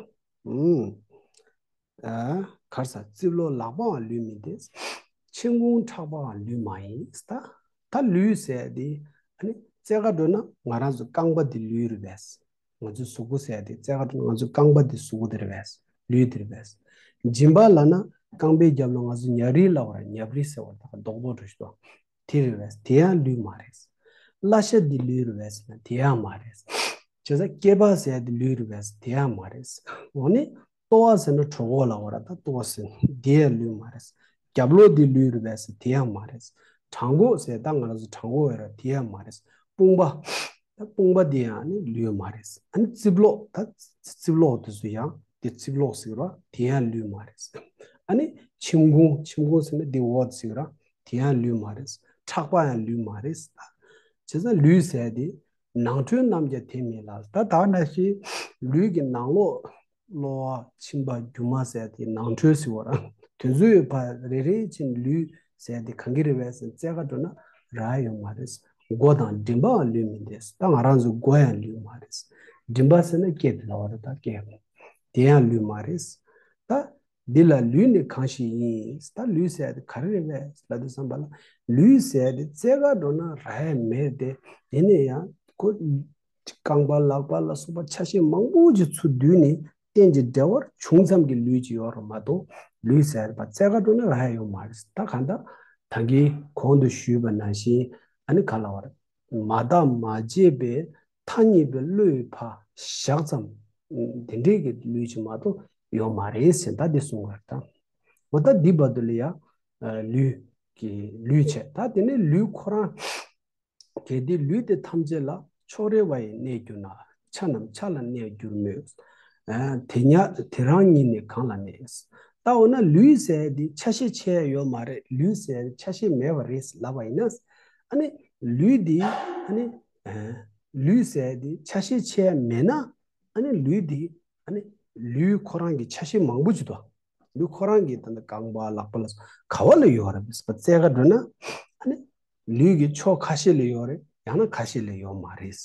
ཨ། གར་ས་རྩིབ་ལོགས་ལག་པའང་ལུས་མིན་ཏེ། མཆན་ཁུང་ཕྲག་པའང་ལུས་མ་ཡིན། ད། ད་ལུས་ཟེར་དེ་ཨ་ནི་རྩེ་ག་འགྲོ་ན་ང་རང་ཚོ་རྐང་པ་དེ་ལུས་རེད་པས། ང་ཚོའི་གཟུགས་པོ་ཟེར་དེ་རྩེ་ག་འགྲོ་ན་ང་ཚོའི་རྐང་པ་དེ་གཟུགས་པོ་དེ་རེད་པས། ལུས་དེ་རེད་པས། འཇིམ་པ་ལབ་ན་རྐང་པའི་རྒྱབ་ལ་ང་ཚོ་ཉྭ་རིལ་ལབ་པ་ར། ཉྭ་རིལ་ཟེར་བ་ད་རྡོག་པོ་འདྲ་ཞིག་འདུག་དེ་རེད་པས། དེ་ཡང་ལུས་མ་རེད། བརླ་ཤ་འདི་ལུས་རེད་པས་ཟེར་ན་དེ་ཡང་མ་རེད། བྱས་ཙང་སྐེད་པ་ཟེར་དེ་ལུས་རེད་པས། དེ་ཡང་མ་རེད། འོ་ནི། ལྟོ་བ་ཟེར་ན་གྲོད་ཁོག་ལབ་པ་ར། ད་ལྟོ་བ་ཟེར་ན་དེ་ཡང་ལུས་མ་རེད། རྒྱབ་ལོགས་འདི་ལུས་རེད་པས་ཟེར་དེ་ཡང་མ་རེད། བྲང་ཁོག་ཟེར་ད་ང་རང་ཚོ་བྲང་ཁོག་ཡོད་ར། དེ་ཡང་མ་རེད། དཔུང་པ། ད་དཔུང་པ་འདི་ཡང་ནི་ལུས་མ་རེད། ཨ་ནི་རྩིབ་ལོགས། ད་རྩིབ་ལོགས་དེ་ཚོ་ཡང་དེ་རྩིབ་ལོགས་ཟེར་ར། དེ་ཡང་ལུས་མ་རེད། ཨ་ནི་མཆན་ཁུང་། མཆན་ཁུང་ཟེར་ན་འདི་འོག་ཟེར་ར། དེ་ཡང་ལུས་མ་རེད། ཕྲག་པ་ཡང་ལུས་མ་རེད། བྱས་ཙང་ལུས་ཟེར་དེ་ནང་ཁྲོལ་རྣམས་ཀྱང་དེ་མིན་ལ། ད་ད་ནང་བཞིན་ལུས་ཀྱི་ནང་ལོགས། གློ་བ། མཆིན་པ། རྒྱུ་མ་ཟེར་དེ་ནང་ཁྲོལ་ཟེར་བ་ར། དེ་ཚོའི་བར་རེ་རེ་ཕྱིན་ལུས་ཟེར་དེ་གང་གི་རེད་པས་ཟེར་ན་རྩེ་ག་འགྲོ་ན་རག་ཡོད་མ་རེད། མགོ་དང་མགྲིན་པའང་ལུས་མིན་ཏེ། ད་ང་རང་ཚོའི་མགོ་ཡང་ལུས་མ་རེད། མགྲིན་པ་ཟེར་ན་སྐེ་དེ་ལབ་པ་རེད། ད་སྐེ་དེ་ཡང་ལུས་མ་རེད། ད་འདི་ལ་ལུས་ནི་གང་ཞིག་ཡིན། ད་ལུས་ཟེར་དེ་ག་རེ་རེད་པས་ལབ་དུས་ཙམ་པ་ལ། ལུས་ཟེར་དེ་རྩེ་ག་འགྲོ་ན་རག་ཡ་མེད་དེ། དེ་ནས་ཡང་ཁོ། རྐང་པ་ལག་པ་ལ་སོགས་པ་ཆ་ཤས་མང་པོ་ཅིག་ཚུར་བསྡུས་ནས་རྟེན་ཅིང་འབྲེལ་བར་བྱུང་ཙམ་གྱི་ལུས་ཅིག་ཡོད་རེད་མ་གཏོགས། ལུས་ཟེར་བ་རྩེ་ག་འགྲོ་ན་རག་ཡ་ཡོད་མ་རེད། ད་གང་ལྟར་ད་གིན་གོང་དུ་ཞུས་པ་ནང་བཞིན་ཨ་ནི་ག་ལབ་པ་རེད། མ་བརྟགས་མ་དཔྱད་པའི་ཐ་སྙད་པའི་བློའི་ཕར་བཞག་ཙམ། དེ་འདྲའི་གི་ལུས་ཅིག་མ་གཏོགས་ཡོད་མ་རེད་ཟེར་ད་འདི་གསུང་བ་རེད། ད་འོ་ད་འདི་བར་དུ་ལ་ཡ་ལུས་ཀྱི་ལུས་བྱས། ད་དེ་ནས་ལུས་ཁོ་རང་། གལ་ཏེ་ལུས་དེ་ཐམས་ཅད་ལ། ཕྱོགས་རེ་བ་ཡི་གནས་གྱུར་ན། ཆ་རྣམས་ཆ་ལ་གནས་གྱུར་མོད། ཨ། དེ་ཉ་དེ་རང་ཉིད་ནི་གང་ལ་གནས། ད་འོ་ན་ལུས་ཟེར་ཡ་དེ་ཆ་ཤས་ཆེ་ཡ་ཡོད་མ་རེད། ལུས་ཟེར་ཡ་དེ་ཆ་ཤས་མེད་པ་རེད་ལབ་པ་ཡིན་ན། ཨ་ནི་ལུས་དེ་ཨ་ནི་ལུས་ཟེར་ཡ་དེ་ཆ་ཤས་ཆེ་ཡ་མེད་ན། ཨ་ནི་ལུས་དེ་ཨ་ནི་ལུས་ཁོ་རང་གི་ཆ་ཤས་མང་པོ་ཅིག་འདུག་ལུས་ཁོ་རང་གི་ད་ལྟ་རྐང་པ་ལག་པ་ལ་སོགས་ག་བ་ལ་ཡོད་རེད་ཟེར་བ་བཙལ་ག་འགྲོ་ན། ཨ་ནི་ལུས་ཀྱི་ཕྱོགས་ཁ་ཤས་ལ་ཡོད་རེད། ཡང་ན་ཁ་ཤས་ལ་ཡོད་མ་རེད།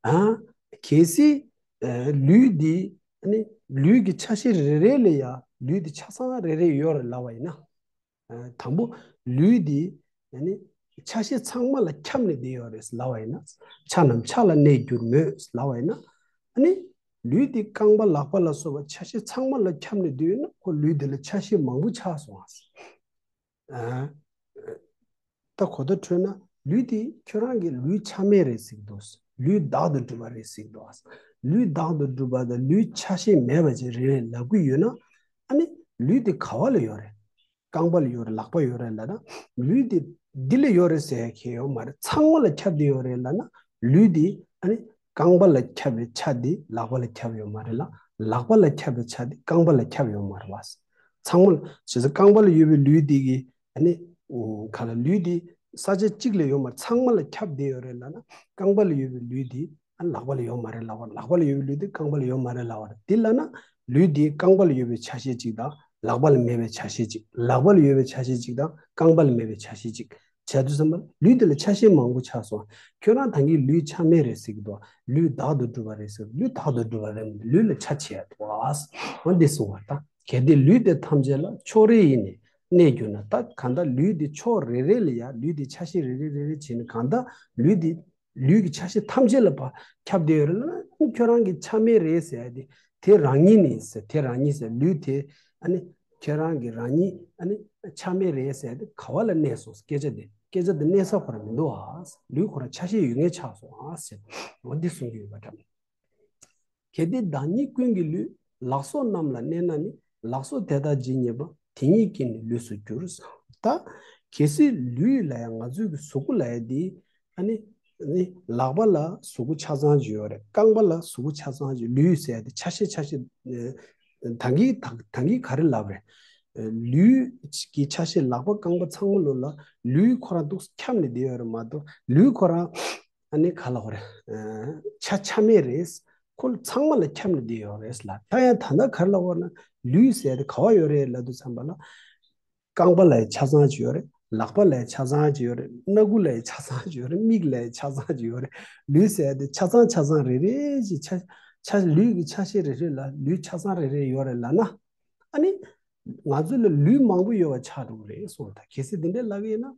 ཨ། གལ་སྲིད་ཨ་ལུས་འདི་ཨ་ནི་ལུས་ཀྱི་ཆ་ཤས་རེ་རེ་ལ་ཡང་ལུས་འདི་ཆ་ཚང་རེ་རེ་ཡོད་རེད་ལབ་པ་ཡིན་ན། ཨ། དང་པོ་ལུས་འདི་ཨ་ནི་ཆ་ཤས་ཚང་མ་ལ་ཁྱབ་ནས་བསྡད་ཡོད་རེད་ལབ་པ་ཡིན་ན། ཆ་རྣམས་ཆ་ལ་གནས་འགྱུར་མོད་ལབ་པ་ཡིན་ན། ཨ་ནི་ལུས་འདི་རྐང་པ་ལག་པ་ལ་སོགས་པ་ཆ་ཤས་ཚང་མ་ལ་ཁྱབ་ནས་བསྡད་ཡོད་ན། ཁོ་ལུས་འདི་ལ་ཆ་ཤས་མང་པོ་ཆགས་སོང་ཨ། ཨ། ད་གོ་བརྡ་འཕྲོད་ན། ལུས་དེ་ཁྱོད་རང་གི་ལུས་ཆ་མེད་རེད་ཟེར་གྱི་འདུག་ལུས་བདག་ཏུ་གྲུབ་པ་རེད་ཟེར་གྱི་འདུག་ལུས་བདག་ཏུ་གྲུབ་པ་དང་ལུས་ཆ་ཤས་མེད་པ་ཅིག་རེད་ལབ་ཀྱི་ཡོད་ན། ཨ་ནི་ལུས་དེ་ག་བ་ལ་ཡོད་རེད། རྐང་པ་ལ་ཡོད་རེད། ལག་པ་ཡོད་རེད་ལབ་ན། ལུས་དེ་འདི་ལ་ཡོད་རེད་ཟེར་མཁན་ཡོད་མ་རེད། ཚང་མ་ལ་ཁྱབ་བསྡད་ཡོད་རེད་ལབ་ན། ལུས་དེ་ཨ་ནི་རྐང་པ་ལ་ཁྱབ་པའི་ཆ་དེ་ལག་པ་ལ་ཁྱབ་ཡོད་མ་རེད་ལ། ལག་པ་ལ་ཁྱབ་པའི་ཆ་དེ་རྐང་པ་ལ་ཁྱབ་ཡོད་མ་རེད་བ། ཚང་མ་ལ། བྱས་ཙང་རྐང་པ་ལ་ཡོད་པའི་ལུས་དེ་གི་ཨ་ནི་ག་ལ་ལུས་དེ་ས་ཆ་གཅིག་ལ་ཡོད་མ་རེད། ཚང་མ་ལ་ཁྱབ་བསྡད་ཡོད་རེད་ལབ་ན། རྐང་པ་ལ་ཡོད་པའི་ལུས་དེ་ཨ་ནི་ལག་པ་ལ་ཡོད་མ་རེད་ལབ་པ། ལག་པ་ལ་ཡོད་པའི་ལུས་དེ་རྐང་པ་ལ་ཡོད་མ་རེད་ལབ་པ་རེད། དེ་ལབ་ན་ལུས་དེ་རྐང་པ་ལ་ཡོད་པའི་ཆ་ཤས་གཅིག་དང་། ལག་པ་ལ་མེད་པའི་ཆ་ཤས་གཅིག་ལག་པ་ལ་ཡོད་པའི་ཆ་ཤས་གཅིག་དང་རྐང་པ་ལ་མེད་པའི་ཆ་ཤས་གཅིག་བྱས་དུས་ཙམ་པ་ལུས་དེ་ལ་ཆ་ཤས་མང་པོ་ཆགས་སོང་། ཁྱོད་རང་ད་གིན་ལུས་ཆ་མེད་རེད་ཟེར་གྱི་འདུག་ལུས་བདག་ཏུ་གྲུབ་པ་རེད་ཟེར། ལུས་བདག་ཏུ་གྲུབ་པ་རེད་མ་གཏོགས་ལུས་ལ་ཆ་ཆེ་ཡ་འདུག་ཨ། འོ་འདི་གསུངས་པ་ད། གལ་ཏེ་ལུས་དེ་ཐམས་ཅད་ལ་ཕྱོགས་རེ་ཡིས་ནི་གནས་གྱུར་ན། ད་གང་ལྟར་ལུས་དེ་ཕྱོགས་རེ་རེ་ལ་ཡ་ལུས་དེ་ཆ་ཤས་རེ་རེ་རེ་རེ་བྱས་ནས་གང་ལྟར་ལུས་དེ་ལུས་ཀྱི་ཆ་ཤས་ཐམས་ཅད་ལ་ཕར་ཁྱབ་བསྡད་ཡོད་རེད་ལབ་ན། ཁྱོད་རང་གི་ཆ་མེད་རེད་ཟེར་ཡ་དེ་དེ་རང་ཉིད་ནི་ཟེར། དེ་རང་ཉིད་ཟེར། ལུས་དེ་ཨ་ནི་ཁྱོད་རང་གི་རང་ཉིད་ཨ་ནི་ཆ་མེད་རེད་ཟེར་ཡ་དེ་ག་བ་ལ་གནས་སོང་། སྐད་ཆ་དེ་སྐད་ཆ་དེ་གནས་ས་ཁོ་རང་མི་འདུག་ཨ། ལུས་ཁོ་རང་ཆ་ཤས་ཡོད་ངེས་ཆགས་སོང་ཨ་ཟེར། འོ་འདི་གསུང་གི་ཡོད་པ་འདྲ། གལ་ཏེ་བདག་ཉིད་ཀུན་གྱི་ལུས། ལག་སོགས་རྣམས་ལ་གནས་ན་ནི། ལག་སོགས་དེ་དག་ཇི་སྙེད་པ། དེ་ཉིད་ཀྱིས་ནི་ལུས་སུ་འགྱུར། ད་གལ་སྲིད་ལུས་ལ་ཡང་ང་ཚོའི་གི་གཟུགས་པོ་ལབ་ཡ་དེ་ཨ་ནི་ནི་ལག་པ་ལ་གཟུགས་པོ་ཆ་ཚང་ཅིག་ཡོད་རེད། རྐང་པ་ལ་གཟུགས་པོ་ཆ་ཚང་ཅིག་ལུས་ཟེར་ཡ་དེ་ཆ་ཤས་ཆ་ཤས་ད་གིན་ད་གིན་ག་རེ་ལབ་རེད། ལུས་ཀྱི་ཆ་ཤས་ལག་པ་རྐང་པ་ཚང་མ་ལོ་ལ་ལུས་ཁོ་རང་འདུག་ཁྱབ་ནས་བསྡད་ཡོད་རེད་མ་གཏོགས་ལུས་ཁོ་རང་ཨ་ནི་ག་ལ་ཧོ་རེད། ཆ་ཆ་མེད་རེད། ཁོ་ཚང་མ་ལ་ཁྱབ་ནས་བསྡད་ཡོད་རེད་ལ། ད་ཡང་ད་ལྟ་ག་རེ་ལབ་དགོས་ན་ལུས་ཟེར་དེ་ག་བ་ཡོད་རེད་ལབ་དུས་ཙམ་པ་ལ། རྐང་པ་ལ་ཡང་ཆ་ཚང་ཅིག་ཡོད་རེད། ལག་པ་ལ་ཡང་ཆ་ཚང་ཅིག་ཡོད་རེད། སྣ་ཁུག་ལ་ཡང་ཆ་ཚང་ཅིག་ཡོད་རེད། མིག་ལ་ཡང་ཆ་ཚང་ཅིག་ཡོད་རེད། ལུས་ཟེར་དེ་ཆ་ཚང་ཆ་ཚང་རེ་རེ་ཅིག་ཆ་ཆ་ལུས་ཀྱི་ཆ་ཤས་རེ་རེ་ལ་ལུས་ཆ་ཚང་རེ་རེ་ཡོད་རེད་ལབ་ན། ཨ་ནི། ང་ཚོ་ལ་ལུས་མང་པོ་ཡོད་པ་ཆགས་འགྲོ་གི་རེད་གསུངས། ད་གལ་སྲིད་འདི་འདྲ་ལབ་ཀྱི་ཡིན་ན།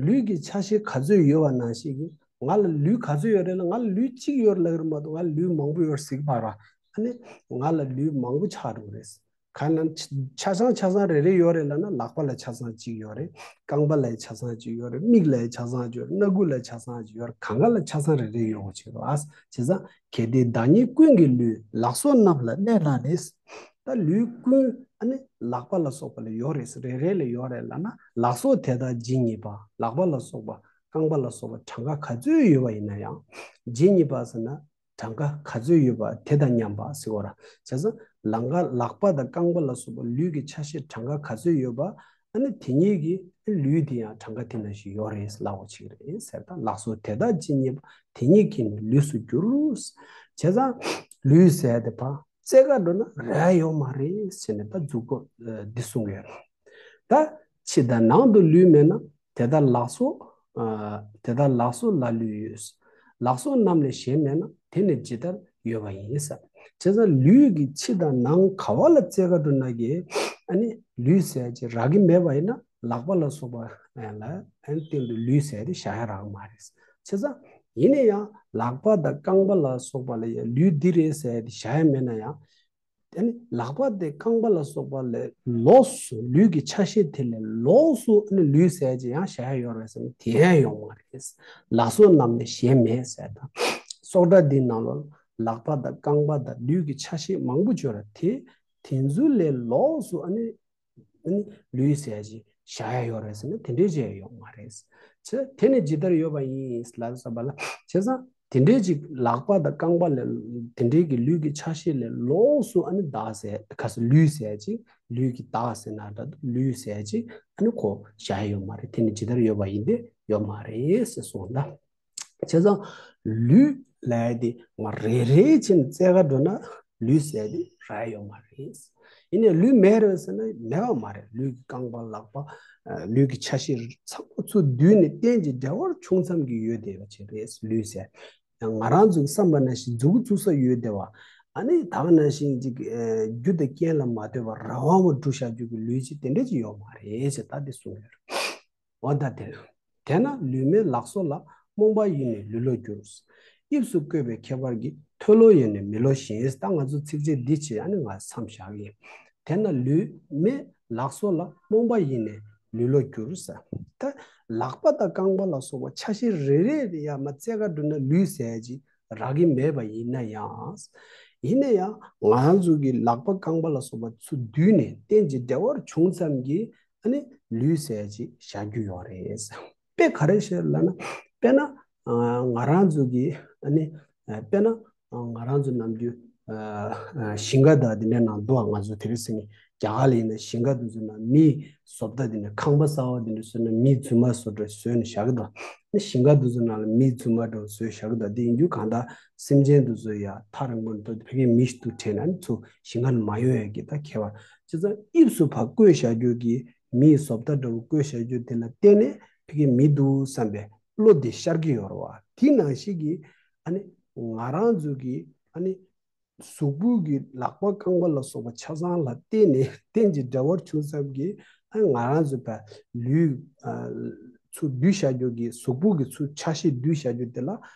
ལུས་ཀྱི་ཆ་ཤས་ག་ཚོད་ཡོད་པ་ནང་བཞིན་གྱི་ང་ལ་ལུས་ག་ཚོད་ཡོད་རེད་ལ། ང་ལ་ལུས་གཅིག་ཡོད་རེད་ལབ་ཀྱི་རེད་མ་གཏོགས་ང་ལ་ལུས་མང་པོ་ཡོད་ཟེར་གྱི་མ་རེད། ཨ་ནི། ང་ལ་ལུས་མང་པོ་ཆགས་འགྲོ་གི་རེད། གང་ན་ཆ་ཆ་ཚང་ཆ་ཚང་རེ་རེ་ཡོད་རེད་ལབ་ན་ལག་པ་ལ་ཆ་ཚང་གཅིག་ཡོད་རེད། རྐང་པ་ལ་ཆ་ཚང་གཅིག་ཡོད་རེད། མིག་ལ་ཆ་ཚང་གཅིག་ཡོད་རེད། སྣ་ཁུག་ལ་ཆ་ཚང་གཅིག་ཡོད་རེད། གང་ག་ལ་ཆ་ཚང་རེ་རེ་ཡོད་དགོས་ཆེ་རོ་ཨ། བྱས་ཙང་གལ་ཏེ་བདག་ཉིད་ཀུན་གྱི་ལུས། ལག་སོགས་རྣམས་ལ་གནས་ན་ནི། ད་ལུས་ཀུན་ཨ་ནི་ལག་པ་ལ་སོགས་པ་ལ་ཡོད་རེད། རེ་རེ་ལ་ཡོད་རེད་ལབ་ན་ལག་སོགས་དེ་དག་ཇི་སྙེད་པ། ལག་པ་ལ་སོགས་པ་རྐང་པ་ལ་སོགས་པ་གྲངས་ཀ་ག་ཚོད་ཡོད་པ་ཡིན་ན་ཡང་། ཇི་སྙེད་པ་ཟེར་ན་གྲངས་ཀ་ག་ཚོད་ཡོད་པ་དེ་དང་མཉམ་པ་ཟེར་བ་ར། བྱས་ཙང་ལག་ཀ་ལག་པ་དང་རྐང་པ་ལ་སོགས་པ་ལུས་ཀྱི་ཆ་ཤས་གྲངས་ཀ་ག་ཚོད་ཡོད་པ། ཨ་ནི་དེ་ཉིད་ཀྱི་ལུས་དེ་ཡང་གྲངས་ཀ་དེ་ནང་བཞིན་ཡོད་རེད་ལབ་པ་ཅིག་རེད་ཟེར། ད་ལག་སོགས་དེ་དག་ཇི་སྙེད་པ། དེ་ཉིད་ཀྱིས་ནི་ལུས་སུ་འགྱུར། བྱས་ཙང་ལུས་ཟེར་དེ་ཕར་རྩེ་ག་འགྲོ་ན་རག་ཡོད་མ་རེད་ཟེར་ནས་ད་མཛུབ་གུ་འདི་གསུངས་ཡོད་རེད། ད་ཕྱི་དང་ནང་དུ་ལུས་མེད་ན། དེ་ལྟར་ལག་སོགས། ཨ། དེ་ལྟར་ལག་སོགས་ལ་ལུས་ཡོད། ལག་སོགས་རྣམས་ལས་གཞན་མེད་ན། དེ་ནི་ཇི་ལྟར་ཡོད་པ་ཡིན་ཟེར། བྱས་ཙང་ལུས་ཀྱི་ཕྱི་དང་ནང་ག་བ་ལ་རྩེ་ག་འགྲོ་ན་གི་ཨ་ནི་ལུས་ཟེར་ཅིག་རག་གི་མེད་པ་ཡིན་ན་ལག་པ་ལ་སོགས་པ་ལ་ཨ་ནི་སྟེང་དུ་ལུས་ཟེར་དེ་བཞག་ཡ་རག་གི་མ་རེད། བྱས་ཙང་ཡིན་ན་ཡང་ལག་པ་དང་རྐང་པ་ལ་སོགས་པ་ལ་ཡང་ལུས་འདི་རེད་ཟེར་དེ་བཞག་ཡ་མེད་ན་ཡང་། དེ་ནི་ལག་པ་དེ་རྐང་པ་ལ་སོགས་པ་ལས་ལོགས་སུ་ལུས་ཀྱི་ཆ་ཤས་དེ་ལས་ལོགས་སུ་ཨ་ནི་ལུས་ཟེར་ཅིག་ཡང་བཞག་ཡ་ཡོད་རེད་ཟེར་ན་དེ་ཡང་ཡོད་མ་རེད། ལག་སོགས་རྣམས་ལས་གཞན་མེད་ཟེར་དང་། སོགས་སྒྲ་འདིའི་ནང་ལོགས་ལག་པ་དང་རྐང་པ་དང་ལུས་ཀྱི་ཆ་ཤས་མང་པོ་ཅིག་ཡོད་རེད་དེ། དེ་ཚོ་ལས་ལོགས་སུ་ཨ་ནི་ཨ་ནི་ལུས་ཟེར་ཅིག་བཞག་ཡ་ཡོད་རེད་ཟེར་ན་དེ་འདྲའི་ཅིག་ཡོད་མ་རེད། ཚེ་དེ་ནི་ཇི་ལྟར་ཡོད་པ་ཡིན་ལབ་བསམ་པ་ལ། བྱས་ཙང་ དེ་འདྲའི་ཅིག་ལག་པ་དང་རྐང་པ་ལས། དེ་འདྲའི་གི་ལུས་ཀྱི་ཆ་ཤས་ལས་ལོགས་སུ་ཨ་ནི་བདག་ཟེར། ཁ་སང་ལུས་ཟེར་ཅིག་ལུས་ཀྱི་བདག་ཟེར་ན་འདྲ་འདུག་ལུས་ཟེར་ཅིག་ཨ་ནི་ཁོ་བཞག་ཡོད་མ་རེད། དེ་ནི་ཇི་ལྟར་ཡོད་པ་ཡིན་ཏེ་ཡོད་མ་རེད་ཟེར་གསུངས་ད། བྱས་ཙང་ལུས་ལབ་ཡ་དེ་མ་རེ་རེ་བྱས་ནས་བཙལ་ག་འགྲོ་ན་ལུས་ཟེར་ཡ་དེ་རག་ཡོད་མ་རེད། ཡིན་ནའི་ལུས་མེད་རེད་ཟེར་ན་མེད་པ་མ་རེད། ལུས་ཀྱི་རྐང་པ་ལག་པ་ལུས་ཀྱི་ཆ་ཤས་ཚང་མ་ཚུར་བསྡུས་ནས་རྟེན་ཅིང་འབྲེལ་བར་བྱུང་ཙམ་གྱི་ཡོད་བསྡད་པ་ཅིག་རེད། ལུས་ཟེར་ཡང་ང་རང་ཚོའི་བསམ་པ་ནང་བཞིན་མཛུབ་གུ་བཙུགས་ས་ཡོད་བསྡད་པ། ཨ་ནི་ད་ག་ནང་བཞིན་ཅིག་རྒྱུ་དང་རྐྱེན་ལ་མ་ལྟོས་པར་རང་དབང་པོ་གྲུ་བཞག་རྒྱུ་གི་ལུས་ཅིག་དེ་འདྲ་ཅིག་ཡོད་མ་རེད་ཅེས་ད་དེ་གསུངས་ཡོད་རེད། འོ་ད་དེ། དེས་ན་ལུས་མེད་ལག་སོགས་ལ། རྨོངས་པ་ཡིས་ནི་ལུས་ལོག་འགྱུར། དབྱིབས་སུ་བཀོད་པའི་ཁྱད་པར་གྱིས། ཐོད་ལོག་ཡིས་ནི་མི་ལོག་བཞིན། ད་ང་ཚོ་ཚིགས་བཅད་འདི་བྱས་ཨ་ནི་ང་མཚམས་བཞག་གི་ཡིན། དེས་ན་ལུས་མེད་ལག་སོགས་ལ། རྨོངས་པ་ཡིས་ནི་ལུས་ལོག་འགྱུར་ཟེར། ད་ལག་པ་དང་རྐང་པ་ལ་སོགས་པ་ཆ་ཤས་རེ་རེ་རེ་ཡ་མ་བཙལ་ག་འགྲོ་ན་ལུས་ཟེར་ཅིག་རག་གི་མེད་པ་ཡིན་ན་ཡང་། ཡིན་ན་ཡང་ང་ཚོ་གི་ལག་པ་རྐང་པ་ལ་སོགས་པ་ཚུར་བསྡུས་ནས་རྟེན་ཅིང་འབྲེལ་བར་བྱུང་ཙམ་གྱིས། ཨ་ནི་ལུས་ཟེར་ཅིག་བཞག་རྒྱུ་ཡོད་རེད། དཔེ་ག་རེ་བཤད་ལབ་ན། དཔེར་ན་ང་རང་ཚོ་གི་ཨ་ནི་དཔེར་ན་ང་རང་ཚོ་ནམ་རྒྱུན་ཞིང་ཁ་དང་དེ་འདྲའི་ནང་འདུག་ང་ཚོ་དེ་རིང་སང་ཉིན་རྒྱ་གར་ལ་ཡིན་ན་ཞིང་ཁ་དེ་ཚོ་ནང་མིའི་བཟོ་ལྟ་དེ་འདྲ་ཁང་པ་གསར་པ་དེ་འདྲ་བཟོས་ན་མིའི་རྫུན་མ་བཟོ་འདྲ་བཟོས་ནས་བཞག་གི་འདུག་ཨ་ནི་ཞིང་ཁ་དེ་ཚོ་ནང་ལ་མིའི་རྫུན་མ་འདྲ་བཟོས་བཞག་གི་འདུག་དེ་ཡིན་རྒྱུ་གང་ལྟར་སེམས་ཅན་དེ་ཚོ་ཡ་ཐག་རིང་པོ་འདུག་ཕ་གིའི་མི་ཞིག་ཏུ་དྲན་ན་ཨ་ནི་ཚུར་ཞིང་ཁ་ནས་མ་ཡོང་ཡ་གི་ད་ཁྱད་པར། བྱས་ཙང་དབྱིབས་སུ་ཕར་བཀོད་བཞག་རྒྱུ་གི་མིའི་བཟོ་ལྟ་འདྲ་བོ་བཀོད་བཞག་རྒྱུ་དེ་ལ་བརྟེན་ནས་ཕ་གི་མི་འདུག་བསམ་པའི་བློ་དེ་ཤར་གྱི་ཡོད་རེད་བ། དེ་ནང་བཞིན་གྱི་ཨ་ནི་ང་རང་ཚོ་གི་ཨ་ནི་གཟུགས་པོ་གི་ལག་པ་རྐང་པ་ལ་སོགས་པ་ཆ་ཚང་ལ་བརྟེན་ནས་རྟེན་ཅིང་འབྲེལ་བར་བྱུང་ཙམ་གྱིས་ཨ་ནི་ང་རང་ཚོ་བ་ལུས་ཚུར་བསྡུས་བཞག་རྒྱུ་གི་གཟུགས་པོ་གི་ཚུར་ཆ་ཤས་བསྡུས་བཞག་རྒྱུ་དེ་ལ་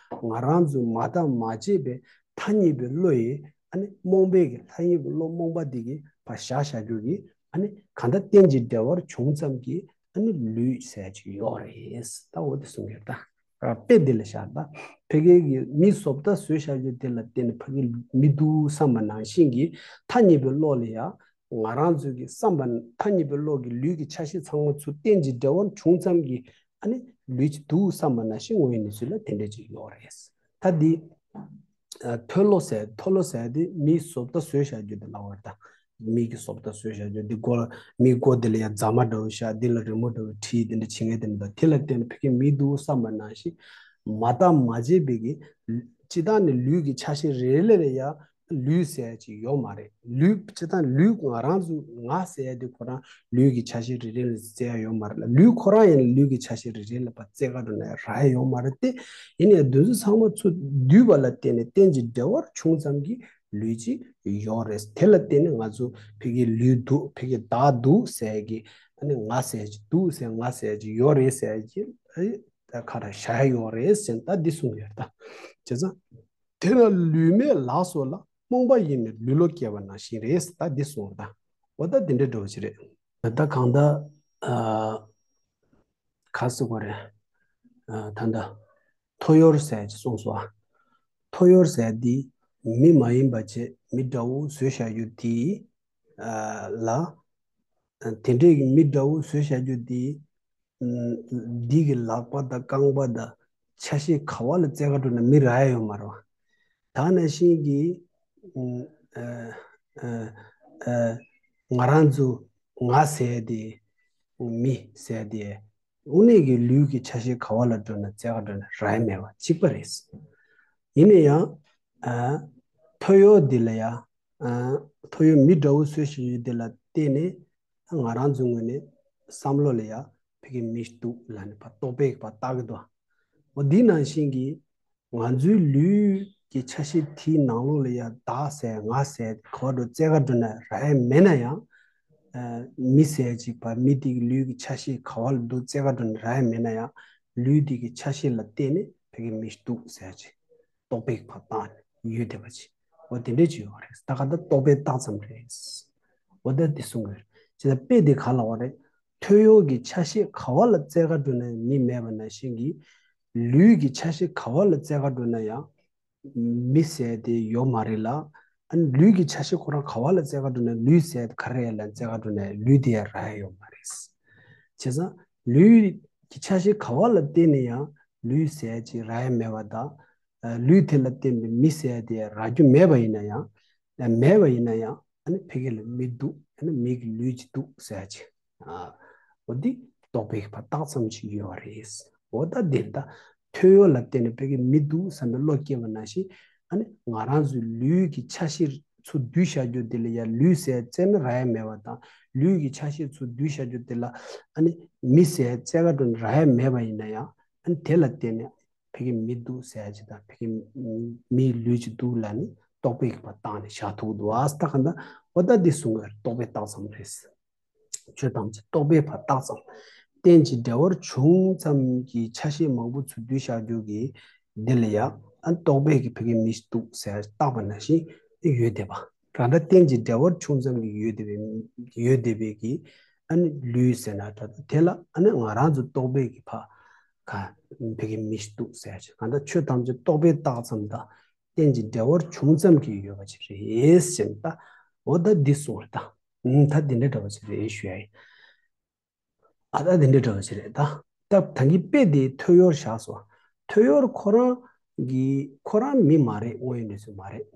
ང་རང་ཚོ་མ་བརྟགས་མ་དཔྱད་པའི་ཐ་སྙད་པའི་བློ་ཡིས། ཨ་ནི་རྨོངས་པའི་གི་ལྷ་ཡིན་པའི་བློ་རྨོངས་པ་འདི་གིས་ཕར་བཞག་བཞག་རྒྱུ་གི་ཨ་ནི་གང་ལྟར་རྟེན་ཅིང་འབྲེལ་བར་བྱུང་ཙམ་གྱིས་ཨ་ནི་ལུས་ཟེར་ཅིག་ཡོད་རེད། ད་འོ་དེ་གསུང་གི་ད། དཔེ་འདི་ལ་བཞག་ད། ཕ་གི་གི་མི་བཟོ་ལྟ་བཟོས་བཞག་རྒྱུ་དེ་ལ་བརྟེན་ནས་ཕ་གི་མི་འདུག་བསམ་པ་ནང་བཞིན་གྱི་ཐ་སྙད་པའི་བློ་ལ་ཡང་ང་རང་ཚོའི་གི་བསམ་པ་ཐ་སྙད་པའི་བློ་གི་ལུས་ཀྱི་ཆ་ཤས་ཚང་མ་ཚུར་རྟེན་ཅིང་འབྲེལ་བར་བྱུང་ཙམ་གྱིས་ཨ་ནི་ལུས་ཅིག་འདུག་བསམ་པ་ནང་བཞིན་དངོས་ཡོད་གནས་ཚུལ་ལ་དེ་འདྲ་ཅིག་ཡོད་རེད། ད་འདི། ཐོད་ལོག་ཟེར་ཐོད་ལོག་ཟེར་དེ་མིའི་བཟོ་ལྟ་བཟོས་བཞག་རྒྱུ་དེ་ལབ་པ་རེད་ད། མི་གི་བཟོ་ལྟ་བཟོས་བཞག་རྒྱུ་འདི་མགོ་མིའི་མགོ་འདི་ལ་ཡང་རྫ་མ་འདྲ་བོ་བཞག་འདི་ལ་རི་མོ་འདྲ་བོ་བྲིས་འདི་འདྲ་བྱེད་མཁན་དེ་འདྲ་དེ་ལ་བརྟེན་ནས་ཕ་གི་མི་འདུག་བསམ་པ་ནང་བཞིན་མ་བརྟགས་མ་དཔྱད་པའི་གི་སྤྱིར་བཏང་ནས་ལུས་ཀྱི་ཆ་ཤས་རེ་རེ་ལ་ཡང་ལུས་ཟེར་ཅིག་ཡོད་མ་རེད། ལུས་སྤྱིར་བཏང་ལུས་ང་རང་ཚོ་ང་ཟེར་ཡ་དེ་ཁོ་རང་ལུས་ཀྱི་ཆ་ཤས་རེ་རེ་ལ་བཙལ་ཡ་ཡོད་མ་རེད་ལ། ལུས་ཁོ་རང་ཡང་ལུས་ཀྱི་ཆ་ཤས་རེ་རེ་ལ་ཕར་བཙལ་ག་འགྲོ་ན་ཡང་རག་ཡ་ཡོད་མ་རེད་དེ། ཡིན་ནའི་དེ་ཚོ་ཚང་མ་ཚུར་བསྡུས་པ་ལ་བརྟེན་ནས་རྟེན་ཅིང་འབྲེལ་བར་བྱུང་ཙམ་གྱི་ལུས་ཅིག་ཡོད་རེད། དེ་ལ་བརྟེན་ནས་ང་ཚོ་ཕ་གི་ལུས་འདུག་ཕ་གི་བདག་འདུག་ཟེར་གི་ཨ་ནི་ང་ཟེར་ཅིག་འདུག་ཟེར་ང་ཟེར་ཅིག་ཡོད་རེད་ཟེར་གི་ཨ་ནི་ད་ག་རེ་བཞག་ཡ་ཡོད་རེད་ཟེར་ད་འདི་གསུངས་ཡོད་ད། བྱས་ཙང་། དེ་ལ་ལུས་མེད་ལག་སོགས་ལ། རྨོངས་པ་ཡིས་ནི་ལུས་ལོག་སྐྱེ་བ་ནང་བཞིན་རེད་ད་འདི་གསུངས་ད། འོ་ད་འདི་འདྲའི་འགྲོ་བ་ཞིག་རེད། ད་གང་ལྟར། ཨ། ག་ཟེར་དགོས་རེད། ཨ། ད་ལྟ། ཐོ་ཡོར་ཟེར་ཅིག་གསུངས་སོང་ཨ། ཐོ་ཡོར་ཟེར་འདི་མི་མ་ཡིན་པ་བྱས་མི་འདྲ་བོ་བཟོས་བཞག་རྒྱུ་དེ། ཨ། ལ། དེ་འདྲའི་གི་མི་འདྲ་བོ་བཟོས་བཞག་རྒྱུ་དེ། འདི་གི་ལག་པ་དང་རྐང་པ་དང་ཆ་ཤས་ག་བ་ལ་བཙལ་ག་འགྲོ་ན་མི་རག་ཡ་ཡོད་མ་རེད་བ། ད་ནང་བཞིན་གྱི་ཨ་ཨ་ང་རང་ཚོ་ང་ཟེར་དེ་མི་ཟེར་དེ་དངོས་གནས་ཀྱི་ལུས་ཀྱི་ཆ་ཤས་ག་བ་ལ་འགྲོ་ན་བཙལ་ག་འགྲོ་ན་རག་ཡ་མེད་པ་གཅིག་པ་རེད། ཡིན་ན་ཡང་ཨ་ཐོ་ཡོར་འདི་ལ་ཡང་ཨ་ཐོ་ཡོར་མི་འདྲ་བོ་བཟོས་བཞག་ཡོད་དེ་ལ་བརྟེན་ནས། ང་རང་ཚོའི་ངོས་ནས་བསམ་བློ་ལ་ཡ་ཕ་གི་མི་ཞིག་འདུག་ལབ་ནས་ཕར་རྟོག་པས་ཕར་བཏགས་ཀྱི་འདུག་འོ་འདི་ནང་བཞིན་གྱི་ང་ཚོའི་ལུས་ཀྱི་ཆ་ཤས་དེའི་ནང་ལོགས་ལ་ཡ་བདག་ཟེར་ང་ཟེར་ག་བ་འགྲོ་བཙལ་ག་འགྲོ་ན་རག་ཡ་མེད་ན་ཡང་། མི་ཟེར་ཅིག་ཕར་མི་དེ་གི་ལུས་ཀྱི་ཆ་ཤས་ག་བ་ལ་འདུག་བཙལ་ག་འགྲོ་ན་རག་ཡ་མེད་ན་ཡང་ལུས་དེ་གི་ཆ་ཤས་ལ་བརྟེན་ནས་ཕ་གི་མི་ཞིག་འདུག་ཟེར་ཅིག་རྟོག་པས་ཕར་བཏགས་ནས་ཡོད་བསྡད་པ་ཅིག་འོ་དེ་འདྲས་ཅིག་ཡོད་རེད། ད་ག་ད་རྟོག་པས་བཏགས་ཙམ་རེད། འོ་ད་དེ་གསུང་གི་རེད། ཅེས་དཔེ་དེ་ག་ལ་བ་རེད། ཐོ་ཡོར་གྱི་ཆ་ཤས་ག་བ་ལ་བཙལ་ག་འགྲོ་ན་མི་མེད་པ་ནང་བཞིན་གྱི། ལུས་ཀྱི་ཆ་ཤས་ག་བ་ལ་བཙལ་ག་འགྲོ་ན་ཡང་མི་ཟེར་དེ་ཡོད་མ་རེད་ལ། ཨ་ནི་ལུས་ཀྱི་ཆ་ཤས་ཁོ་རང་ག་བ་ལ་བཙལ་ག་འགྲོ་ན་ལུས་ཟེར་ག་རེ་ལ་བཙལ་ག་འགྲོ་ན་ལུས་དེ་ཡང་རག་ཡ་ཡོད་མ་རེད། བྱས་ཙང་ལུས་ཀྱི་ཆ་ཤས་ག་བ་ལ་བརྟེན་ནས་ཡང་ལུས་ཟེར་ཅིག་རག་ཡ་མེད་པ་དང་། ལུས་དེ་ལ་བརྟེན་པའི་མི་ཟེར་ཡ་དེ་རག་རྒྱུ་མེད་པ་ཡིན་ན་ཡང་། མེད་པ་ཡིན་ན་ཡང་ཨ་ནི་ཕ་གི་ལ་མི་འདུག་ཨ་ནི་མི་གི་ལུས་ཅིག་འདུག་ཟེར་ཡ་ཅིག་འོ་འདི་རྟོག་པའི་གི་ཕར་རྟགས་ཙམ་ཅིག་ཡོད་པ་རེད། འོ་ད་འདི་ད་ཐོས་ཡོད་ལ་བརྟེན་ནས་ཕ་གི་མི་འདུག་བསམ་པའི་བློ་སྐྱེས་པ་ནང་བཞིན། ཨ་ནི་ང་རང་ཚོའི་ལུས་ཀྱི་ཆ་ཤས་ཚུར་བསྡུས་བཞག་རྒྱུ་དེ་ལ་ཡང་ལུས་ཟེར་བཙལ་ན་རག་ཡ་མེད་པ་དང་། ལུས་ཀྱི་ཆ་ཤས་ཚུར་བསྡུས་བཞག་རྒྱུ་དེ་ལ་ཨ་ནི་མི་ཟེར་བཙལ་ག་འགྲོ་ན་རག་ཡ་མེད་པ་ཡིན་ན་ཡང་། ཨ་ནི་དེ་ལ་བརྟེན་ནས་ཕ་གི་མི་འདུག་ཟེར་ཡ་ཅིག་དང་། ཕ་གི་མིའི་ལུས་ཅིག་འདུག་ལབ་ནས་རྟོག་པའི་གི་ཕར་བཏང་ནས་བཞག་ཐུབ་འདུག་ཨ། ད་ག་འདྲ། འོ་ད་འདི་གསུང་གི་རྟོག་པའི་རྟགས་ཙམ་རེད། ཆོས་ཐམས་ཅད་རྟོག་པའི་ཕར་རྟགས་ཙམ། རྟེན་ཅིང་འབྲེལ་བར་བྱུང་ཙམ་གྱི་ཆ་ཤས་མང་པོ་ཚུར་བསྡུས་བཞག་རྒྱུ་གི་འདི་ལ་ཡང་ཨ་རྟོག་པའི་གི་ཕ་གི་མི་འདུག་ཟེར་བཏགས་པ་ནང་བཞིན་ཡོད་བསྡད་པ། གང་ལྟར་རྟེན་ཅིང་འབྲེལ་བར་བྱུང་ཙམ་གྱི་ཡོད་བསྡད་པའི་ཡོད་བསྡད་པའི་གི་ཨ་ནི་ལུས་ཟེར་ན་འདྲ། དེ་ལ་ཨ་ནི་ང་རང་ཚོ་རྟོག་པའི་གི་ཕ་ག་ཕ་གི་མི་འདུག་ཟེར་ཅིག་གང་ལྟར་ཆོས་ཐམས་ཅད་རྟོག་པའི་རྟགས་ཙམ་དང་། རྟེན་ཅིང་འབྲེལ་བར་བྱུང་ཙམ་གྱི་ཡོད་པ་ཅིག་རེད་ཟེར་ན། ད་འོ་ད་འདི་གསུངས་རེད་ད། ད་འདི་འདྲ་འདྲ་བ་ཅིག་རེད་ཞུ་ཡ་ཡིན། ཨ་ད་འདི་འདྲ་འདྲ་བ་ཅིག་རེད་ད། ད་ད་གིན་དཔེ་དེ་ཐོས་ཡོར་བཞག་སོང་། ཐོས་ཡོར་ཁོ་རང་གི་ཁོ་རང་མི་མ་རེད། དངོས་ཡོད་གནས་ཚུལ་མ་རེད།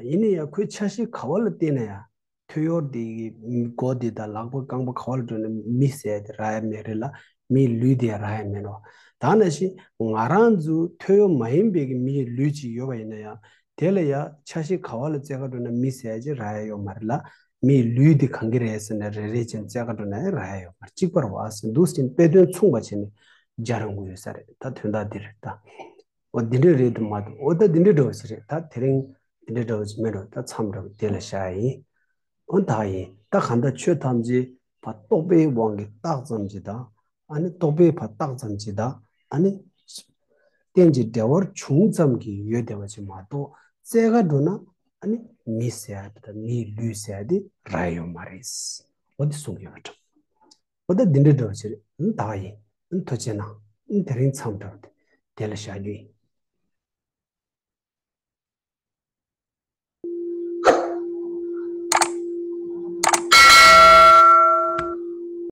ཡིན་ན་ཡང་ཁོའི་ཆ་ཤས་ག་བ་ལ་བལྟས་ན་ཡང་། ཐོས་ཡོར་དེ་གི་མགོ་དེ་དང་ལག་པ་རྐང་པ་ག་བ་ལ་འགྲོ་ན་མི་ཟེར་དེ་རག་ཡ་མེད་རེད་ལ། མིའི་ལུས་དེ་རག་ཡ་མེད་རོ། ད་ནང་བཞིན་ང་རང་ཚོ་ཐོས་ཡོར་མ་ཡིན་པའི་གི་མིའི་ལུས་ཅིག་ཡོད་པ་ཡིན་ན་ཡང་། དེ་ལ་ཡང་ཆ་ཤས་ག་བ་ལ་བཙལ་ག་འགྲོ་ན་མི་ཟེར་ཅིག་རག་ཡ་ཡོད་མ་རེད་ལ། མིའི་ལུས་དེ་གང་གི་རེད་ཟེར་ན་རེ་རེ་བཞིན་བཙལ་ག་འགྲོ་ན་ཡང་རག་ཡ་ཡོད་མ་རེད། གཅིག་པ་རེད་བ་ཟེར་འདུག་ཟེར་དཔེ་དོན་མཚུངས་པ་བྱས་ནས་སྦྱར་ཡོང་གི་ཡོད་ས་རེད། ད་དོན་དག་འདི་རེད་ད། འོ་འདི་འདྲ་རེད་འདུག་མ་གཏོགས། འོ་ད་འདི་འདྲ་འདྲ་བོ་ཞིག་རེད། ད་དེ་རིང་འདི་འདྲ་འདྲ་བོ་ཞིག་མེད་འགྲོ། ད་མཚམས་འདྲ་བོ་དེ་ལ་བཞག་ཡིན། འོ་ད་ཡིན། ད་གང་ལྟར་ཆོས་ཐམས་ཅད་ཕར་རྟོག་པའི་དབང་གིས་རྟགས་ཙམ་ཅིག་དང་། ཨ་ནི་རྟོག་པའི་ཕར་རྟགས་ཙམ་ཅིག་དང་། ཨ་ནི་རྟེན་ཅིང་འབྲེལ་བར་བྱུང་ཙམ་གྱི་ཡོད་བསྡད་པ་ཅིག་མ་གཏོགས། བཙལ་ག་འགྲོ་ན་ཨ་ནི་མི་ཟེར་ཡ་དེ་དང་མིའི་ལུས་ཟེར་ཡ་དེ་རག་ཡ་ཡོད་མ་རེད། འོ་དེ་གསུང་གི་ཡོད་པ་འདྲ། འོ་ད་འདི་འདྲ་འདྲ་བོ་ཞིག་རེད། ཨང་ད་ཡིན། ཨང་ཐུགས་རྗེ་གནང་། ཨང་དེ་རིང་མཚམས་འདྲ་བོ་དེ་དེ་ལ་བཞག་རྒྱུ་ཡིན།